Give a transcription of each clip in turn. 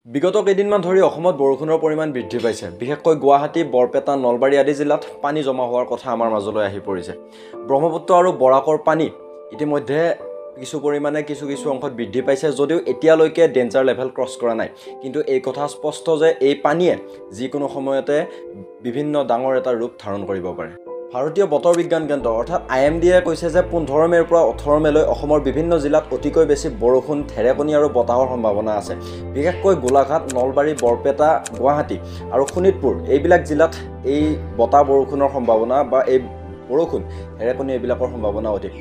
বিগত কেইদিনমান ধৰি অসমত বৰষুণৰ পৰিমাণ বৃদ্ধি পাইছে। বিশেষকৈ গুৱাহাটী, বৰপেটা, নলবাৰী আদি জিলাত পানী জমা হোৱাৰ কথা আমাৰ মাজলৈ আহি পৰিছে। ব্ৰহ্মপুত্ৰ আৰু বৰাকৰ পানী ইতিমধ্যে কিছু পৰিমাণে কিছু কিছু অংশত বৃদ্ধি পাইছে যদিও এতিয়ালৈকে ডেঞ্জাৰ লেভেল ক্ৰছ কৰা নাই। কিন্তু এই কথা স্পষ্ট যে এই পানীয়ে যিকোনো সময়তে বিভিন্ন ডাঙৰ এটা ৰূপ ধাৰণ কৰিব পাৰে। ভাৰতীয় বতৰ বিজ্ঞান কেন্দ্ৰ অৰ্থাৎ IMD-য়ে কৈছে যে 15 মে'ৰ পৰা 18 মে'লৈ অসমৰ বিভিন্ন জিলাত অতিকৈ বেছি বৰষুণ, ঢেৰেকনি আৰু বতাহৰ সম্ভাৱনা আছে। বিশেষকৈ গোলাঘাট, নলবাৰী, বৰপেটা, গুৱাহাটী আৰু শোণিতপুৰ এইবিলাক জিলাত এই বতাহ বৰষুণৰ সম্ভাৱনা বা এই বৰষুণ, ঢেৰেকনি এইবিলাকৰ সম্ভাৱনা অধিক।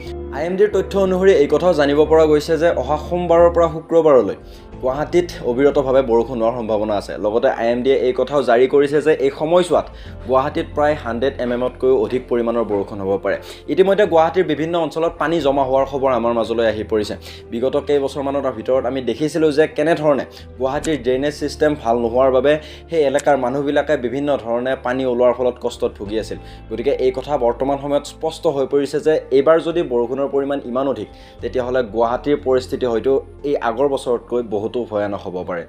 IMD-ৰ তথ্য অনুসৰি এই কথাও জানিব পৰা গৈছে যে অহা সোমবাৰৰ পৰা শুক্ৰবাৰলৈ গুৱাহাটীত অবিৰতভাৱে বৰষুণ হোৱাৰ সম্ভাৱনা আছে। লগতে IMD-য়ে এই কথাও জাৰি কৰিছে যে এই সময়ছোৱাত গুৱাহাটীত প্ৰায় 100 mm-তকৈও অধিক পৰিমাণৰ বৰষুণ হ'ব পাৰে। ইতিমধ্যে গুৱাহাটীৰ বিভিন্ন অঞ্চলত পানী জমা হোৱাৰ খবৰ আমাৰ মাজলৈ আহি পৰিছে। বিগত কেইবছৰমানৰ ভিতৰত আমি দেখিছিলোঁ যে কেনেধৰণে গুৱাহাটীৰ ড্ৰেইনেজ ছিষ্টেম ভাল নোহোৱাৰ বাবে সেই এলেকাৰ মানুহবিলাকে বিভিন্ন ধৰণে পানী ওলোৱাৰ ফলত কষ্টত ভুগি আছিল। গতিকে এই কথা বৰ্তমান সময়ত স্পষ্ট হৈ পৰিছে যে এইবাৰ যদি বৰষুণৰ পৰিমাণ ইমান অধিক, তেতিয়াহ'লে গুৱাহাটীৰ পৰিস্থিতি হয়তো এই আগৰ বছৰতকৈ বহুতো ভয়ানক হ'ব পাৰে।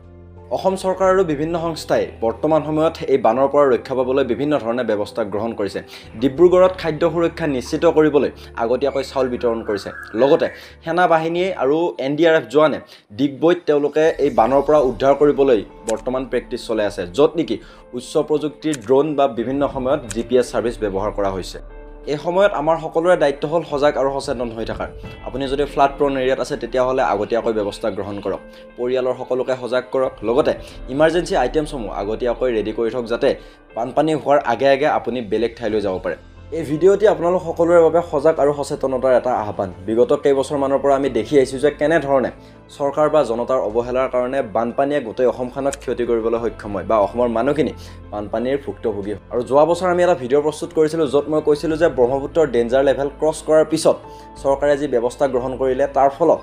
অসম চৰকাৰ আৰু বিভিন্ন সংস্থাই বৰ্তমান সময়ত এই বানৰ পৰা ৰক্ষা পাবলৈ বিভিন্ন ধৰণে ব্যৱস্থা গ্ৰহণ কৰিছে। ডিব্ৰুগড়ত খাদ্য সুৰক্ষা নিশ্চিত কৰিবলৈ আগতীয়াকৈ চাউল বিতৰণ কৰিছে। লগতে সেনা বাহিনীয়ে আৰু NDRF জোৱানে ডিগবৈত তেওঁলোকে এই বানৰ পৰা উদ্ধাৰ কৰিবলৈ বৰ্তমান প্ৰেক্টিচ চলাই আছে, য'ত নেকি উচ্চ প্ৰযুক্তিৰ ড্ৰোন বা বিভিন্ন সময়ত GPS service ব্যৱহাৰ কৰা হৈছে। এই সময়ত আমাৰ সকলোৰে দায়িত্ব হ'ল সজাগ আৰু সচেতন হৈ থকাৰ। আপুনি যদি ফ্লাড প্ৰ'ন এৰিয়াত আছে তেতিয়াহ'লে আগতীয়াকৈ ব্যৱস্থা গ্ৰহণ কৰক, পৰিয়ালৰ সকলোকে সজাগ কৰক, লগতে ইমাৰ্জেঞ্চি আইটেমছসমূহ আগতীয়াকৈ ৰেডি কৰি থওক যাতে বানপানী হোৱাৰ আগে আগে আপুনি বেলেগ ঠাইলৈ যাব পাৰে। এই ভিডিঅ'টি আপোনালোক সকলোৰে বাবে সজাগ আৰু সচেতনতাৰ এটা আহ্বান। বিগত কেইবছৰমানৰ পৰা আমি দেখি আহিছোঁ যে কেনেধৰণে চৰকাৰ বা জনতাৰ অৱহেলাৰ কাৰণে বানপানীয়ে গোটেই অসমখনক ক্ষতি কৰিবলৈ সক্ষম হয় বা অসমৰ মানুহখিনি বানপানীৰ ভুক্তভোগী হয়। আৰু যোৱা বছৰ আমি এটা ভিডিঅ' প্ৰস্তুত কৰিছিলোঁ য'ত মই কৈছিলোঁ যে ব্ৰহ্মপুত্ৰৰ ডেঞ্জাৰ লেভেল ক্ৰছ কৰাৰ পিছত চৰকাৰে যি ব্যৱস্থা গ্ৰহণ কৰিলে তাৰ ফলত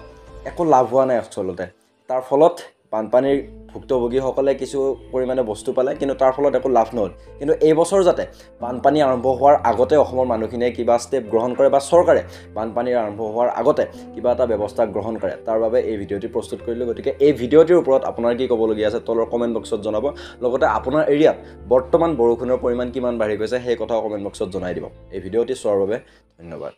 একো লাভ হোৱা নাই। আচলতে তাৰ ফলত বানপানীৰ ভুক্তভোগীসকলে কিছু পৰিমাণে বস্তু পালে, কিন্তু তাৰ ফলত একো লাভ নহ'ল। কিন্তু এই বছৰ যাতে বানপানী আৰম্ভ হোৱাৰ আগতে অসমৰ মানুহখিনিয়ে কিবা ষ্টেপ গ্ৰহণ কৰে বা চৰকাৰে বানপানীৰ আৰম্ভ হোৱাৰ আগতে কিবা এটা ব্যৱস্থা গ্ৰহণ কৰে, তাৰ বাবে এই ভিডিঅ'টি প্ৰস্তুত কৰিলোঁ। গতিকে এই ভিডিঅ'টিৰ ওপৰত আপোনাৰ কি ক'বলগীয়া আছে তলৰ কমেণ্ট বক্সত জনাব। লগতে আপোনাৰ এৰিয়াত বৰ্তমান বৰষুণৰ পৰিমাণ কিমান বাঢ়ি গৈছে সেই কথাও কমেণ্ট বক্সত জনাই দিব। এই ভিডিঅ'টি চোৱাৰ বাবে ধন্যবাদ।